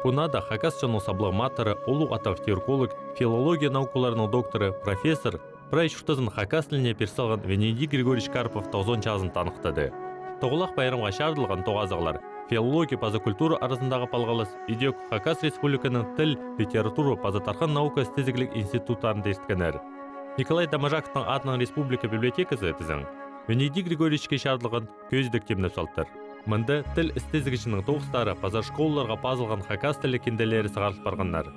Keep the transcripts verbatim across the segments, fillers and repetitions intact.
Пу наада хакас чонның саблығ матыры, улуғ атах тюрколог, филология наукаларының докторы, профессор, прай чуртазын хакас тіліне пир салған Венедикт Григорьевич Карпов тоғызон чазын таныхтады. Тоғылах пайрамға чарыдылған тоғазығлар филология паза культура аразындағы палғалыс, идӧк Хакас Республиканың тіл, литература паза тархын наука істезігліг институттарында ирткеннер. Николай Доможаковтың адынаң республика библиотеказы тізең Венедикт Григорьевичке чарыдылған кӧзідек тимнеп салтыр. Мында тіл істезігҷінің тоғыстары паза школаларға пазылған хакас тілі кинделері сығарыл парғаннар.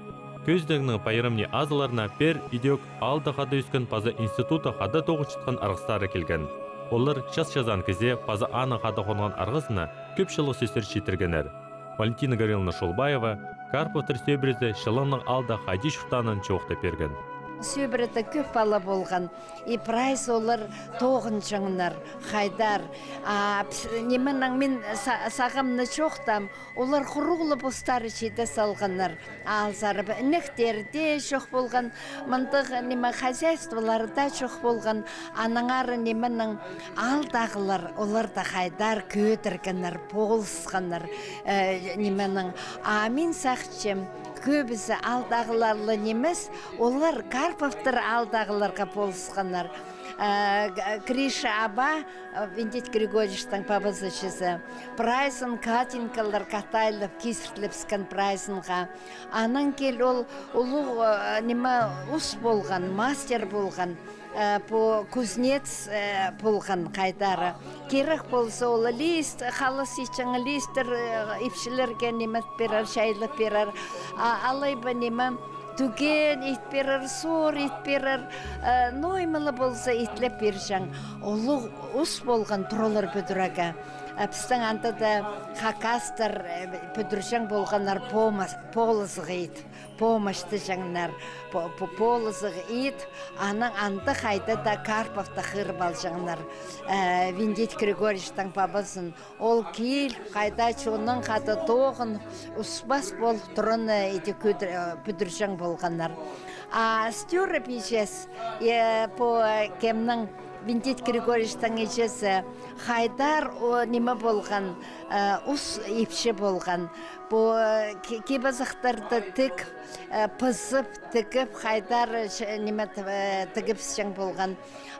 Кӧзідегнің пайрамни азыларына пеер идӧк аалда хада ӧскен паза институтта хада тоғынчатхан арғыстары килген. Олар час-чазаан кізее паза аның хада хонған арғызына кӧп чылығ сӧстер читіргеннер. Валентина Гавриловна Шолбаева Карповтар сӧбірезі чыланнаң алда хайди чуртаанын чоохтап пирген. Сӧбіреде кӧп пала полған. И прайзы олар тоғынҷаңнар, хайдар. А, пс-, нименең мин са-, сағамны чоохтаам, олар хуруғлап постары чиде салғаннар. Аалзар ба-, інектер дее чох полған, мындағ ниме хозяйстволар даа чох полған. Аннаңар нименең аалдағылар, олар даа хайдар кӧдіргеннер, полысханнар, э, нименең. А мин сағынчам, кӧбізі аалдағылар ла нимес, олар Карповтар аалдағыларға полысханнар. Э, Г-, Гриша аба, э, Венедикт Григорьевичтің пабазы чізе. Прайзын Катенькалар Катайлап кизірлепскен прайзынға. Анаң кил ол улуғ, э, ниме, ус полған, мастер полған. Э, пу кузнец, э, полған хайдары. Кирек полза, ол лист, халас итчең листтер, э, ипчілерге ниме пирер, чайлап пирер. А алай ба ниме, тӱген ит пирер, сор ит пирер, э, ноо ниме ла полза итлеп пирҷең. Улуғ ус полған туралар пӱдірерге. Э, пістің анда даа хакастар, э, пӱдірҷең полғаннар помас-, полызығ ит. Помастаҷаңнар, по-, по-, полызығ ит, анаң анда хайда даа Карповты хығырып алҷаңнар. Э, Венедикт Григорьевичтің пабазын, ол кил, хайда чоннаң хада тоғын, успас пол тураны иди кӧдір-, э, пӱдірҷең полғаннар. А Стюра пиҷес, э, по, э, кемнің, Венедикт Григорьевичтің иҷезі, хайдар, о, ниме полған, э, ус ипчі полған. По, э, ки-, кип-азахтарды тік, э, пызып, тігіп, хайдар, э, ч-, ниме т-, э, тігібісчең полған.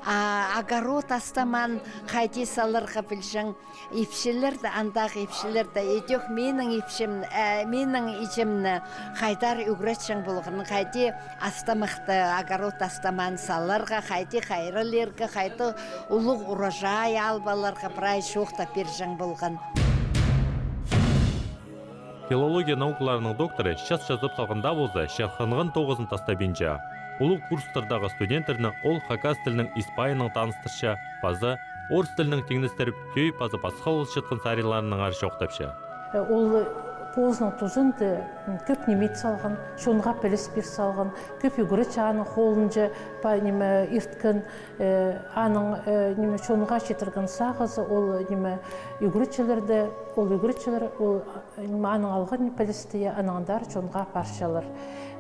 А огород астамаан хайди саларға пілҷең. Ипчілерді, андағы ипчілерді, идӧк минің ипчім, э, минің иҷемні хайдар ӱгретчең полған, хайди астамахты, огород астамаан саларға, хайди хайраллирға, хайди улуғ урожай алып аларға прай чоохтап пирҷең полған. Филология наукаларының докторы час чазап салған даа полза, чархынған тоғызын тастабинча. Улуғ курстардағы студенттерні ол хакас тілінең испайынаң таныстырча, паза орыс тілінең тиңнестіріп, тӧӧй паза пасхалалчатхан сариннарынаңар чоохтапча. Ол позының тузында, м, кӧп ниме ит салған, чонға піліс пир салған, кӧп ӱгретчі аның холынҷа, па, ниме, ирткен, э, аның, э, ниме, чонға читірген сағызы, ол, ниме, ӱгретчілерді, ол ӱгретчілер, ол, э, ниме, аның алған пілісті, анаң андар чонға апарчалар.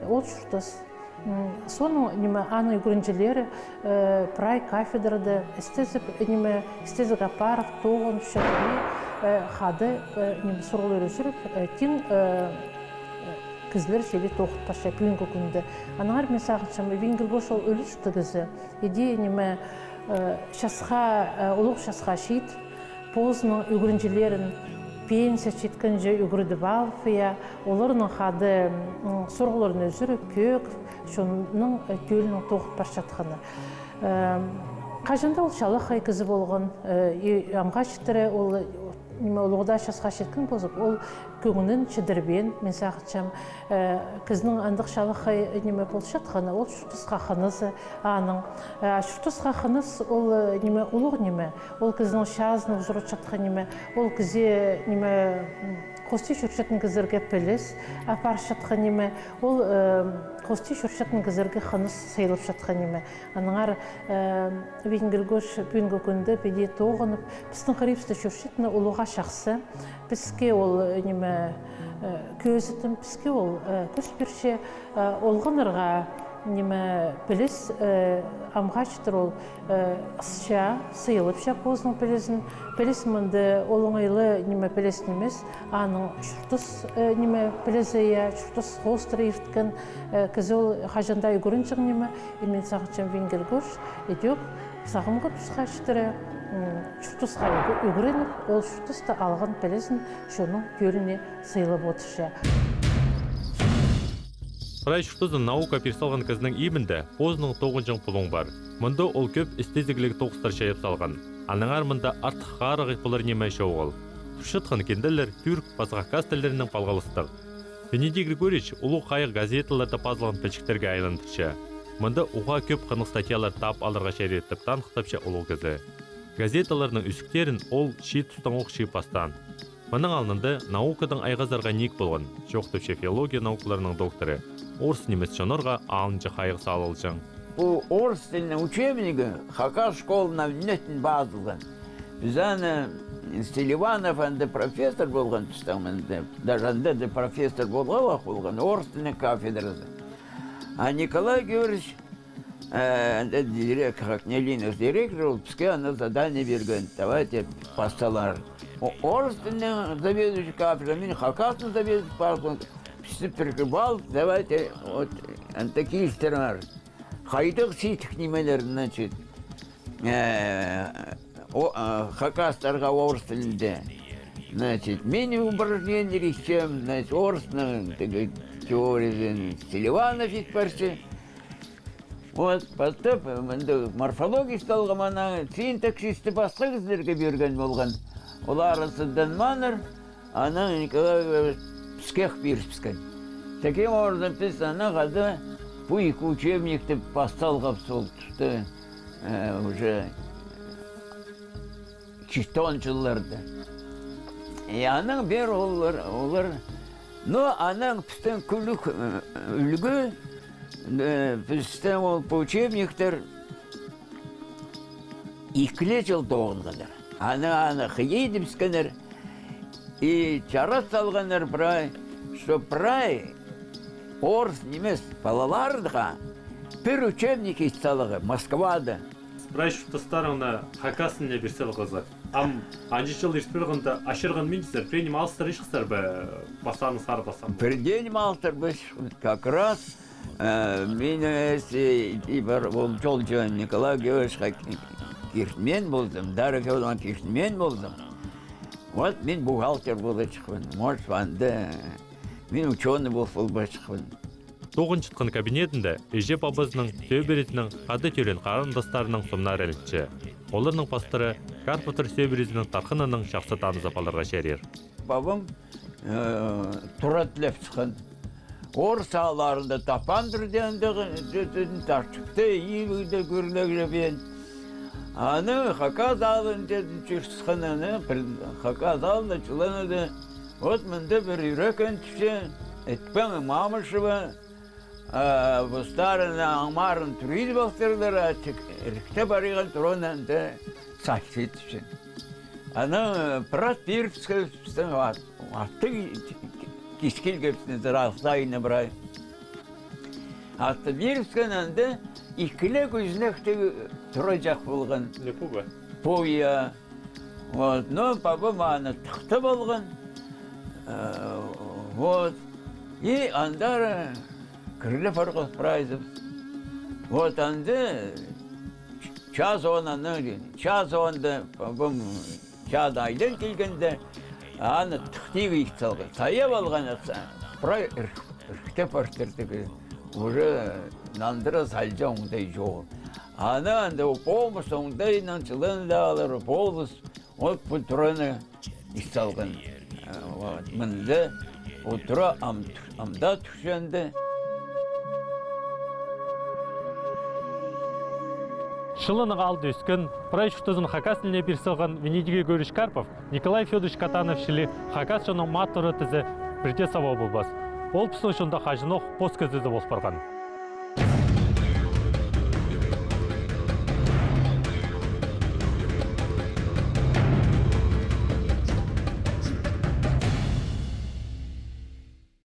Ол чуртас. М, соонаң, ниме, аның ӱгренҷілері, э, прай кафедрада істезіп, ниме, істезіг апарып, тоғынып, чатырны, э, хада, э, ниме, сурығлар ӱзӱріп, э, тиң, э, э, кізілер чіли тоғын парча пӱӱнгі кӱнде. Аннаңар мин сағынчам, Венедикт Григорьевич ол ӱлӱстіг кізі. Иди, ниме, э, часха, э, улуғ часха чит, позының ӱгренҷілерін пенсия читкенҷе ӱгредіп алып, я, оларның хада, м, сурығларын ӱзӱріп, кӧгіп, чонның, э, тӧлінең тоғын парчатханы. Э, хаҷан даа ол чалахай кізі полған, э, и амға читіре ол, ниме, улуғ даа часха читкен полза, ол кӧңнін чідірбеен, мин сағынчам, э, кізінің андағ чалахай, ниме, полчатханы, ол чуртасха хынызы аның. Э, чуртасха хыныс ол, э, ниме, улуғ ниме, ол кізінің чазына узаратчатхан ниме, ол кізее, ниме, м, хости чӧрчеткен кізілерге піліс апарчатхан ниме, ол, э, хости чӧрчеткен кізілерге хыныс сыйлапчатхан ниме. Аннаңар, э, Венедикт Григорьевич пӱӱнгі кӱнде піди тоғынып, пістің хырыбыста чӧрчеткен улуғ чахсы. Піске ол, э, ниме, э, кӧзідім, піске ол, э, кӱс пирче, э, олғаннарға, Ниме, піліс, э, ам хачтыр ол, э, ысча, сыйлапча позының пілізін. Піліс мында олаңай ла, ниме, піліс нимес, аның чуртас, э, ниме, пілізі, я, чуртас хоостыра ирткен, э, кізі ол хаҷан даа ӱгренҷең ниме. И мин сағынчам, Венгер Горыч, идӧк сағамғы тусха читіре, м, чуртасха ӱг-, ӱгреніп, ол чуртаста алған пілізін чонның тӧліне сыйлап одырча. Прай чуртазын наука пир салған кізінің имінде позының тоғынҷаң пулуң пар. Мында ол кӧп істезігліг тоғыстар чайап салған. Аннаңар мында артых хығырығ полар ниме чоғыл. Турчатхан кинделер тӱрк паза хакас тіллерінең палғалыстығ. Венедий Григорьевич улуғ хайығ газеталарда пазылған пілчіктерге айландырча. Мында уғаа кӧп хынығ статьялар таап аларға чарир тіп таныхтапча улуғ кізі. Газеталарның ӱзіктерін ол чиит тустаң ох чыып пастаан. Мының алнында наукадаң айғазарға ниик полған, чоохтапча филология наукаларының докторы, орыс нимес чоннарға алынҷа хайығ салылҷаң. Пу орыс тілінің учебнигі хакас школына ӱнетін пазылған. Піс аны, Селиванов анда профессор полған тустаң, мында, даже анда даа профессор полғабах полған, орыс тілінің кафедразы. А Николай Георгиевич, э, анда директор, ХакНИИЯЛИ-ның директоры, ол піске аны задание пирген: давайте пас салар. О-, орыс тілінің заведующий кафедра, мин хакастың заведующий кафедра, пісті пірігіп ал, давайте, вот, анда килістіріңер. Хайдағ сидік нимелер, значит, э, о, э, хакастарға орыс тілінде. Значит, мин упражнениелер итчем, значит, орыстың тігі теориязын Селиванов ит парча. Вот, пастап, мында морфология салғам, анаң синтаксисті пасха кізілерге пирген полған. Олар сыдынмааннар, анаң Николай Григорьевич піскех пирібіскен. Таким образом, піс анаң хада пу ікі учебникті пас салғабыс ол туста, э, уже читон чылларда. И анаң пеер олар, олар, но анаң пістің кӱлӱк, э, ӱлгӱ, э, пістің ол пу учебниктер ікіле чыл тоғынғаннар. Аны, аны хыйа идібіскеннер. И чарат салғаннар прай, что прай орыс нимес палаларға пір учебник ит саларға Москвада. Прай чуртастарыңны хакас тіліне пир салғазар. Ам анҷа чыл ирт парғанда ачырған мин чізер, пірее ниме алыстыра чыхсар ба, пастаң сар пастаң? Пірдее ниме алыстырбас. Как раз, э, мин, если и пар, ол чолҷаң Николай Георгиевичке ки-, киртінмеен ползам, Дарья Фёдоровнаға киртінмеен ползам, вот мин бухгалтер поларҷыхпын, может, анда мин учёный пол-, полбаҷыхпын. Тоғынчатхан кабинетінде іҷе-пабазының, сӧбірезінің, хада тӧреен харындастарының сомнары ілінче. Оларның пастары Карповтар сӧбірезінің тархыннаң чахсы танызып аларға чарир. Пабам, э, тура тілеп сыххан. Орыс аалларында таппаан тур дегенде, тартыпты, ибігде кӧрлеглебеен. Аны хакас аалында чӧр сыххан, аны пір хакас аалында чыланады. Вот мында пір ӱрекен тіпче, Итпең Мамышева, а, постарының аңмарын туризып алтырлар, а тик ірікте париған туран анда сахи тіпче. Аны, э, прат пирібіскен, пістің ат-, атты ки-, ки-, кис килгебіскен зразайны прай. Атты пирібіскен, анда ікіле кӱзінектіг тураҷах полған. Не, пу ба? Пу, я. Вот, но пабам аны тыхтап алған. Э, вот. И андар кірлеп парғабыс прайзыбыс. Вот, анда чаа соонда, чаа соонда пабам чаада айлан килгенде, аны тыхтирға ит салған. Тайап алған, прай ір-, іріктеп партырдығ. Уже нандыра салҷаң оңдай чоғыл. Аны анда полностью оңдайнаң чыланып алар, полностью. Вот пу тураны ит салған. Э, вот. Мында пу тура ам тур-, ам даа турча анда. Чылының аалда ӧскен, прай чуртазын хакас тіліне пир салған Венедий Григорьевич Карпов Николай Фёдорович Катанов чіли хакас чонның мат тура тізе пірдее саба полбас. Ол пістің чонда хаҷанох пос кізізі пол парған.